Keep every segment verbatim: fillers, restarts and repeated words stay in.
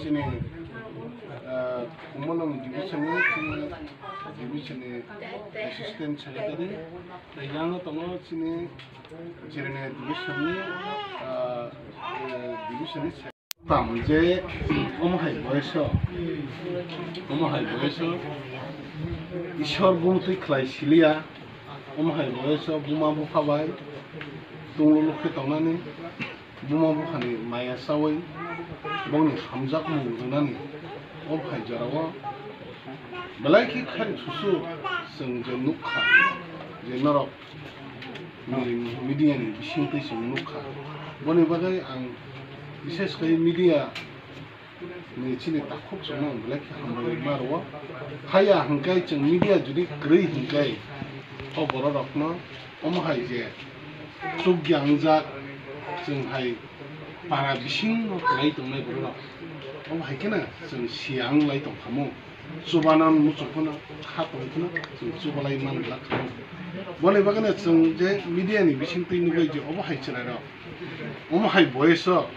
Chini, ah, Khumulwng division ni chini division ni assistant secretary, tei yang tongo chini Jirania division ni, ah, eh, division ni se-, tam je omo hai boyoso, omo hai boyoso Ishwar bumtwi khlai siliya, omo hai boyoso buma bupha bai tunglo lukhe tongnani. Buma buphani maya chawi bongni hamjakmung rwnani o phai jorao belai khe khairok susu chwng je nukha je norok media ni bisingtwi chwng nukha. Boni bagwi ang bises khe media ni chini takhuk chwngno ang belai khe hambai ma rwo. Haya hwnkhe chwng media jodi kwrwi hwnkhe o bororokno omo hai je chukya wngjak, chwng hai para bisingno kwlai tongnai bororok. Omo hai kheno chwng siya wng lai tong khamu. Chubana muchung phano kha tong phano chwng chubalai man glak khamu. Boni bagwino chwng je media ni bisingtwi nugwi je obo hai chwrairok, omo hai boyoso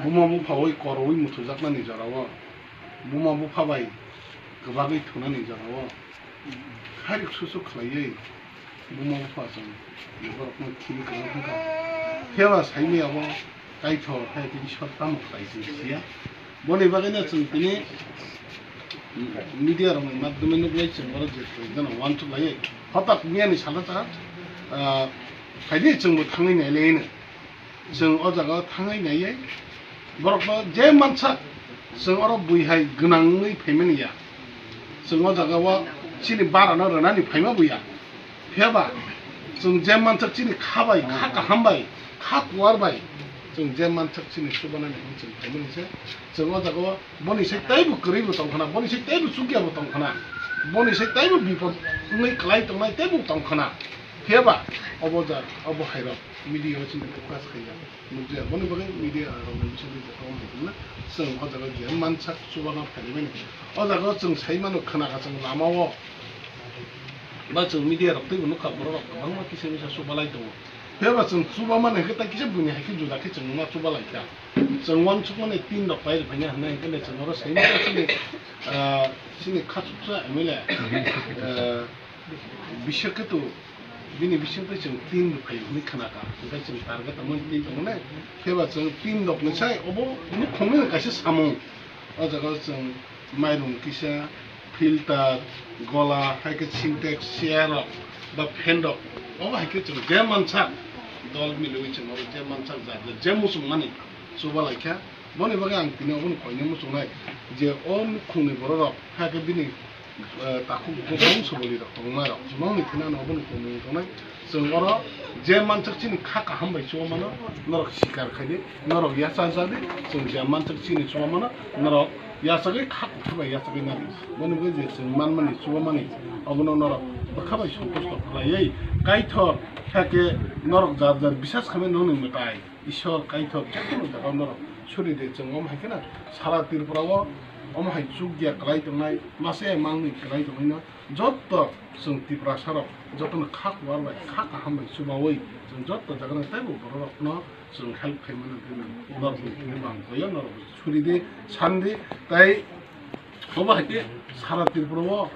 buma buphawi koroi muthujaknani jorao, buma bupha bai kwbagwi thunani jorao khairok susu khlaiwi buma bupha chwng borokno thini kwrwng thangkha. Phiyaba saimaya bo Kaitor hai tei Ishwar tamo khlai se siya. Boni bagwino chwng tini media rokni madhyome nuknai chwng oro je khlai jano uansuk laiwi. Hotak miyani salo ta, ah, phaidi chwngbo thangwi nai laino. Chwng o jaga o thangwi naiwi borokno je mansak chwng oro bui hai gwnang wngwi phaimani ya. Chwng o jaga o chini barano rwnani phaima buya. Phiyaba chwng je mansak chini kha bai, kha kaham bai, kha kuar bai chwng je mansak chini chubanani hwnwi chwng phaimani se. Chwng o jaga o boni se teibo kwrwi bo tong khna, boni se teibo chukya bo tong khna, boni se teibo bipot wngwi kwlai tongnai teibo tong khna. Phiyaba obo ja, obo hairok media o chini focus khaijak. Nukjaya, boni bagwi media rokni bisingtwi je tongma hai wngna, chwng o jaga je mansak chubana phaimani. O jaga o chwng sai mano, khna kha chwng lama o, ba chwng media rok twibo nukha, borok rok kwbangma kisa misa chubalai tongo. Phiyaba chwng chubamani hai khe tai kisa buini hai khe juda khe chwng ma chubalai kha. Chwng uansukmani tin rok pai rwphaina hwnwi, hwnkhe chwng oro sai mano chini, ah, chini Khachuksa M L A, ah, Biswa Ketu. Bini bisingtwi chwng tin rwphai hwnwi khna kha, hwnkhe chwng target tongmani tin tongo ne, phiyaba chwng tin rokni sai obo nukhungni kaisa samung. O jaga o chwng mairum kisa, filter, gola, hai khe Sintex, chair rok ba fan rok, obo hai khe chwng je mansak dol miliwi chwng oro je mansak jat jat je muchungmani chubalai kha. Boni bagwi ang tini obono koinai muchungnai je o nukhungni bororok hai khe bini, eh, takhuk bwswk bwswk bwlwi rok tongma rok, bongni thani ano obono tongmung tongnai. Chwng oro je mansak chini kha kaham bai chuba mano, norok sikar khai di, norok yacha ja di, chwng je mansak chini chuba mano, norok yachagwi kha kuthuk bai yachagwi nadi. Boni bagwi je chwng manmani chuba mani, obono norok bwkha bai sontosto khlaiwi Kaitor hai khe norok jar jar bisas khaimani nokni mwtai. Ishwar Kaitor jephuru jaga norok suri de, chwng omo hai kheno sara Tripura o omo hai chukya kwlai tongnai, mase mangni kwlai tongnaino jotto chwng Tiprasa rok jottono kha kuar bai kha kaham bai chubaui chwng jotto jagano teibo bororokno chwng help khaimano norokni thani bang koyo norok suri de, san de, tai Obo hai khe sara Tripura o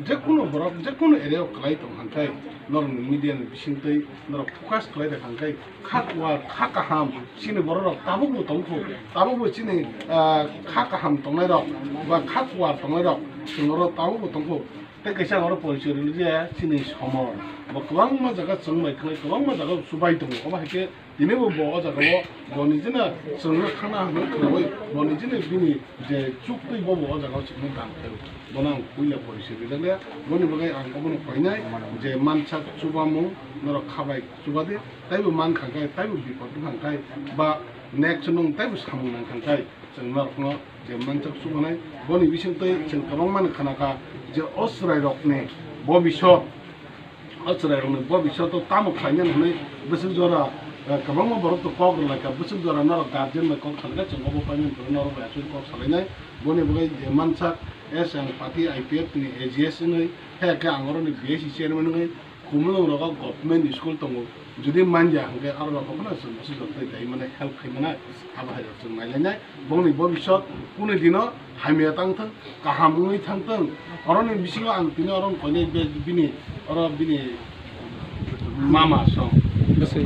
jekunu borok, jekunu area o kwlai tong kha khe, norokni media ni bisingtwi norok focus khlai rwkha khe, kha kuar, kha kaham, chini borok rok tabukbo tong kho, tabukbo chini, ah, kha kaham tongnai rok ba kha kuar tongnai rok chwng oro tabukbo tong kho. Tei kaisa ang oro porichoi rwli je chini somor bo kwbangma jaga chwng bai khlai, kwbangma jaga o chubai tongo. Obo hai khe Tini bo, bo o jaga o bo nijino chwngno thangna hwnwi khnaui bo nijino bini je chuktwi bo, bo o jaga o chwngno dan khlaio. Bono ang puila porichoi rijak le. Boni bagwi ang obono koinai je mansak chubamung norok kha bai chuba di, taibo man kha khe, taibo bipot wng kha khe, ba next nwng taibo samung nang kha khe, chwng norokno je mansak chubanai. Boni bisingtwi chwng kwbangma no khna kha je o chwrairokni bobisot O chwrairokni bobisot o tamo khlainani hwnwi bwswk jora, eh, kwbangma borok to kok rwlaikha, bwswk jora norok guardian bai kok salaikha, chwng obo paimani phuru norok bai aswk kok salainai. Boni bagwi je mansak S N Party I P F ni A G S wngwi, hai khe ang oroni B S C chairman wngwi Kumulung rogo government school tongo, jodi manya hwnkhe aro rok phano chwng bwswk jotoi dai mane help khai mano, abo hai rok chwng nai lainai. Bongni bobisot kunu dino hamya tang thung, kaham wngwi thang thung. Oroni bisingo ang tini oro koinai be-, bini, oro bini mama song. Bwswi.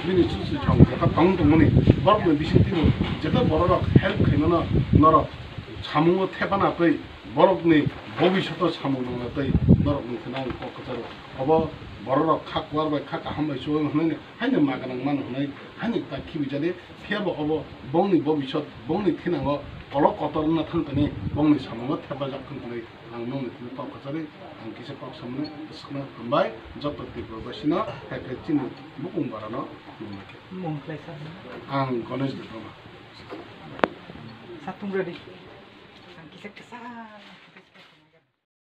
Bini susu song, jekha tong tongmani. Borokni bising tini jeta bororok help khai mano, norok samungo thepana twi, borokni bobishoto samung nangna twi, norokni kheno ang kok kwcharo. Obo bororok kha kwar bai kha kaham bai chuwang hwnwi haino ma gwnang mano hwnwi haino ta khibi jani. Phiya bo obo bongni bobisot, bongni thinango kolok kotor wngna thang tani, bongni samungo thepajak thang tani, ang nongni thani kok kwcharwi ang kisa kok samani swkna hambai joto Tripura basino, hai khe chini bukung barano khulumbai khe. Mung khlai sa. Ang Ganesh Debbarma. Satung ready. Ang kisa kisa.